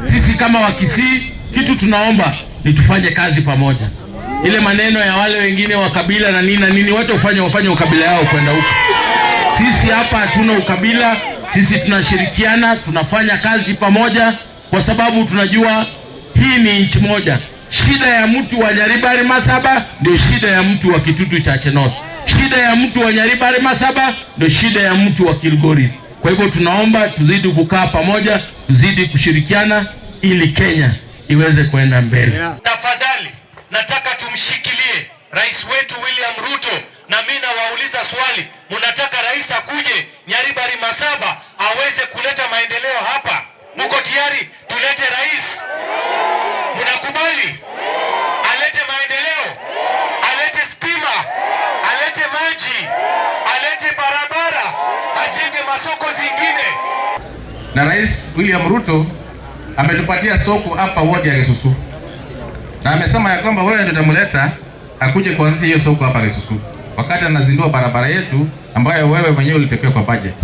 Sisi kama Wakisii, kitu tunaomba ni tufanye kazi pamoja. Ile maneno ya wale wengine wa kabila na nini na nini, wacha ufanye wafanye ukabila yao kwenda huko. Sisi hapa hatuna ukabila, sisi tunashirikiana, tunafanya kazi pamoja, kwa sababu tunajua hii ni nchi moja. Shida ya mtu wa Nyaribari Masaba ndio shida ya mtu wa Kitutu Chache North. Shida ya mtu wa Nyaribari Masaba ndio shida ya mtu wa Kilgoris. Kwa hivyo tunaomba tuzidi kukaa pamoja, tuzidi kushirikiana ili Kenya iweze kuenda mbele. Tafadhali nataka tumshikilie rais wetu William Ruto, na mimi nawauliza swali, mnataka rais akuje Nyaribari Masaba aweze kuleta maendeleo hapa? Mko tayari tulete rais? Mnakubali alete maendeleo, alete stima, alete maji, alete barabara, ajenge masoko zingine? Na Rais William Ruto ametupatia soko hapa wodi ya Gesusu, na amesema ya kwamba wewe ndio utamleta akuje kuanzia hiyo soko hapa Gesusu, wakati anazindua barabara yetu ambayo wewe mwenyewe ulitokea kwa budget.